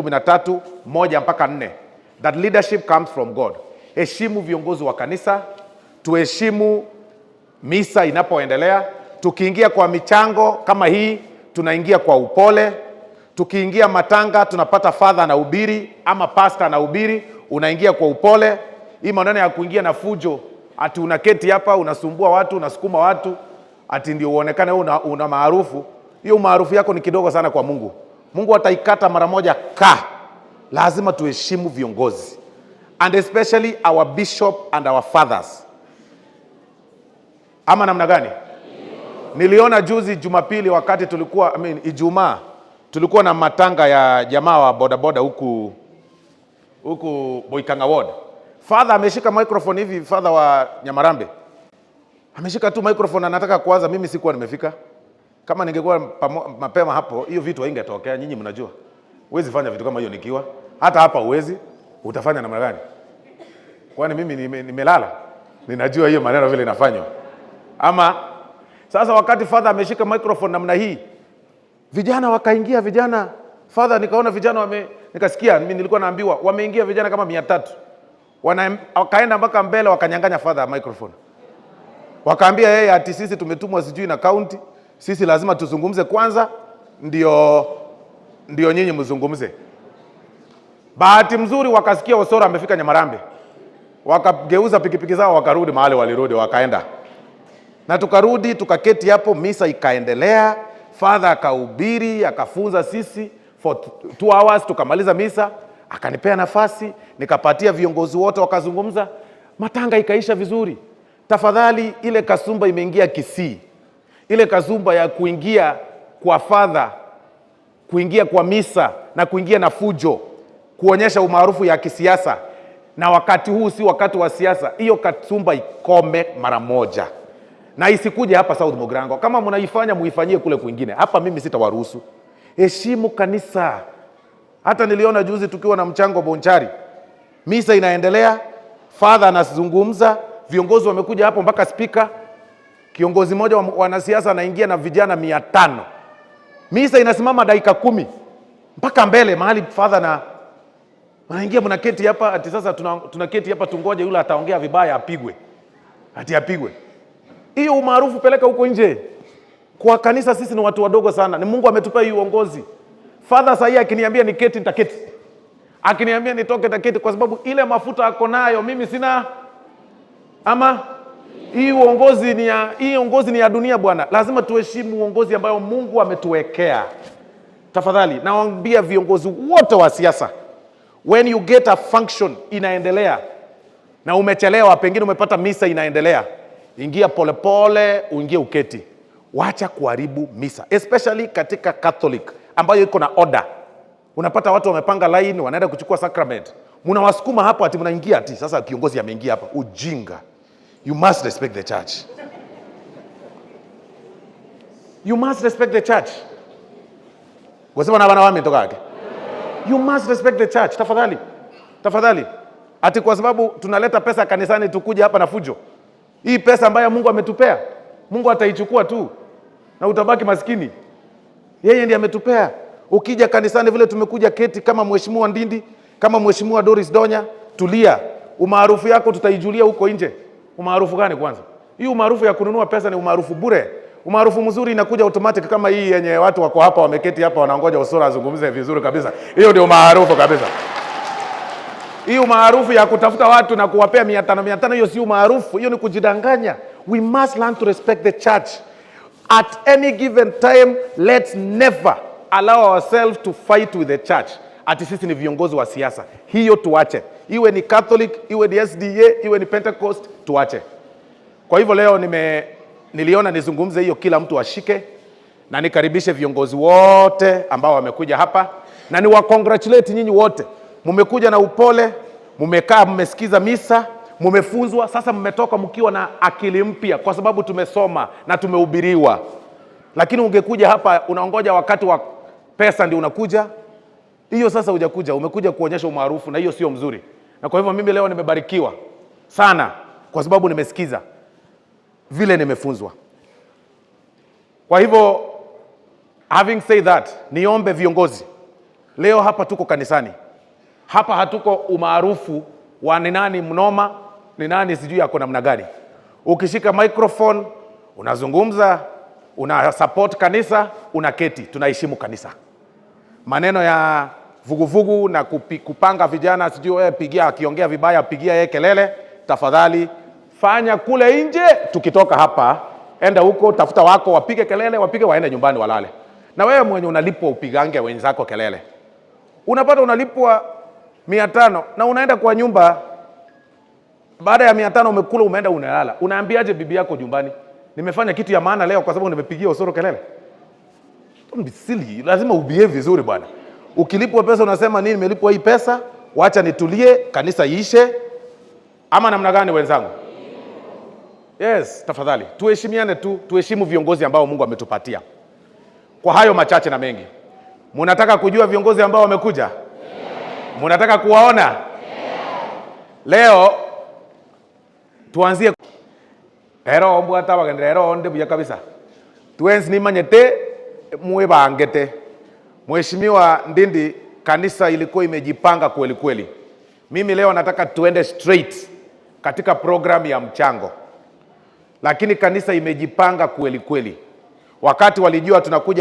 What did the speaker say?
13:1 mpaka 4, that leadership comes from God. Heshimu viongozi wa kanisa, tuheshimu misa inapoendelea. Tukiingia kwa michango kama hii, tunaingia kwa upole. Tukiingia matanga, tunapata father anahubiri ama pastor anahubiri, unaingia kwa upole. Hii maneno ya kuingia na fujo, ati unaketi hapa unasumbua watu, unasukuma watu, ati ndio uonekane wewe una maarufu. Hiyo maarufu yako ni kidogo sana kwa Mungu. Mungu ataikata mara moja ka. Lazima tuheshimu viongozi and especially our bishop and our fathers. Ama namna gani? Niliona juzi Jumapili wakati tulikuwa, I mean, Ijumaa tulikuwa na matanga ya jamaa wa bodaboda huku Boikanga Ward. Father ameshika microphone hivi, father wa Nyamarambe ameshika tu microphone, anataka kuanza. Mimi sikuwa nimefika. Kama ningekuwa mapema hapo, hiyo vitu haingetokea. Nyinyi mnajua, huwezi fanya vitu kama hiyo nikiwa hata hapa, huwezi. Utafanya namna gani? Kwani mimi nimelala? Ninajua hiyo maneno vile inafanywa. Ama sasa, wakati father ameshika microphone namna hii, vijana wakaingia, vijana, father, nikaona vijana nikasikia, mimi nilikuwa naambiwa wameingia vijana kama 300, wakaenda mpaka mbele, wakanyang'anya father microphone, wakaambia yeye ati sisi tumetumwa sijui na county, sisi lazima tuzungumze kwanza ndio nyinyi mzungumze. Bahati mzuri wakasikia Osoro amefika Nyamarambe, wakageuza pikipiki zao, wakarudi mahali walirudi, wakaenda na tukarudi tukaketi hapo, misa ikaendelea, father akahubiri, akafunza sisi for 2 hours, tukamaliza misa, akanipea nafasi, nikapatia viongozi wote wakazungumza, matanga ikaisha vizuri. Tafadhali, ile kasumba imeingia Kisii, ile kasumba ya kuingia kwa father, kuingia kwa misa na kuingia na fujo, kuonyesha umaarufu ya kisiasa, na wakati huu si wakati wa siasa. Hiyo kasumba ikome mara moja na isikuje hapa South Mugirango. Kama mnaifanya, muifanyie kule kwingine, hapa mimi sitawaruhusu. Heshimu kanisa. Hata niliona juzi tukiwa na mchango Bonchari, misa inaendelea, father anazungumza, viongozi wamekuja hapo mpaka spika, kiongozi mmoja wa wanasiasa anaingia na vijana 500. Misa inasimama dakika 10 mpaka mbele mahali father na wanaingia, mnaketi hapa ati sasa tunaketi hapa tungoje yule ataongea vibaya apigwe, ati apigwe. Hiyo umaarufu peleka huko nje. Kwa kanisa sisi ni watu wadogo sana, ni Mungu ametupa hii uongozi. Father sahii akiniambia niketi nitaketi, akiniambia nitoke nitaketi, kwa sababu ile mafuta ako nayo mimi sina. Ama hii uongozi ni ya dunia bwana, lazima tuheshimu uongozi ambayo Mungu ametuwekea. Tafadhali nawaambia viongozi wote wa siasa, when you get a function inaendelea na umechelewa, pengine umepata misa inaendelea, ingia polepole, uingie uketi, wacha kuharibu misa, especially katika Catholic ambayo iko na order. Unapata watu wamepanga line, wanaenda kuchukua sacrament, mnawasukuma hapo, ati mnaingia, ati sasa kiongozi ameingia hapa. Ujinga! You must respect the church. You must respect the church. Wasema na bana wami toka yake. You must respect the church. Tafadhali, tafadhali. Ati kwa sababu tunaleta pesa kanisani tukuje hapa na fujo? Hii pesa ambayo Mungu ametupea, Mungu ataichukua tu na utabaki maskini. Yeye ndiye ametupea. Ukija kanisani vile tumekuja, keti kama Mheshimiwa Ndindi, kama Mheshimiwa Doris Donya, tulia. Umaarufu yako tutaijulia huko nje. Umaarufu gani kwanza? Hii umaarufu ya kununua pesa ni umaarufu bure. Umaarufu mzuri inakuja automatic kama hii yenye watu wako hapa, wameketi hapa, wanangoja Osoro azungumze vizuri kabisa. Hiyo ndio umaarufu kabisa. Hii umaarufu ya kutafuta watu na kuwapea 500 500, hiyo si umaarufu, hiyo ni kujidanganya. We must learn to respect the church. At any given time, let's never allow ourselves to fight with the church. Ati sisi ni viongozi wa siasa. Hiyo tuache. Iwe ni Catholic, iwe ni SDA, iwe ni Pentecost, tuache. Kwa hivyo leo niliona nizungumze hiyo, kila mtu ashike, na nikaribishe viongozi wote ambao wamekuja hapa na niwa congratulate nyinyi wote. Mmekuja na upole, mmekaa, mmesikiza misa, mmefunzwa, sasa mmetoka mkiwa na akili mpya, kwa sababu tumesoma na tumehubiriwa. Lakini ungekuja hapa unaongoja wakati wa pesa ndio unakuja, hiyo sasa hujakuja, umekuja kuonyesha umaarufu, na hiyo sio mzuri. Na kwa hivyo mimi leo nimebarikiwa sana kwa sababu nimesikiza vile nimefunzwa. Kwa hivyo having said that, niombe viongozi Leo hapa tuko kanisani, hapa hatuko umaarufu wa ni nani mnoma, ni nani sijui ako namna gani. Ukishika microphone unazungumza, una support kanisa, unaketi. Tunaheshimu kanisa. Maneno ya vuguvugu na kupanga vijana sijui wewe pigia, akiongea vibaya pigia yeye kelele, tafadhali fanya kule nje. Tukitoka hapa, enda huko, tafuta wako wapige kelele, wapige, waende nyumbani walale. Na wewe mwenye unalipwa upigange wenzako kelele, unapata unalipwa 500 na unaenda kwa nyumba, baada ya 500 umekula, umeenda unalala. Unaambiaje bibi yako nyumbani, nimefanya kitu ya maana leo kwa sababu nimepigia Osoro kelele? Don't be silly. Lazima ubehave vizuri bwana. Ukilipwa pesa unasema nini, nimelipwa hii pesa, wacha nitulie, kanisa iishe, ama namna gani wenzangu? Yes, tafadhali tuheshimiane tu, tuheshimu viongozi ambao Mungu ametupatia. Kwa hayo machache na mengi, munataka kujua viongozi ambao wamekuja? Munataka kuwaona? Leo tuanzie ero mbwata bagendera ero ndi buya kabisa twensi nimanyete mwebangete. Mheshimiwa Ndindi, kanisa ilikuwa imejipanga kweli kweli. Mimi leo nataka tuende straight katika program ya mchango, lakini kanisa imejipanga kweli kweli. Wakati walijua tunakuja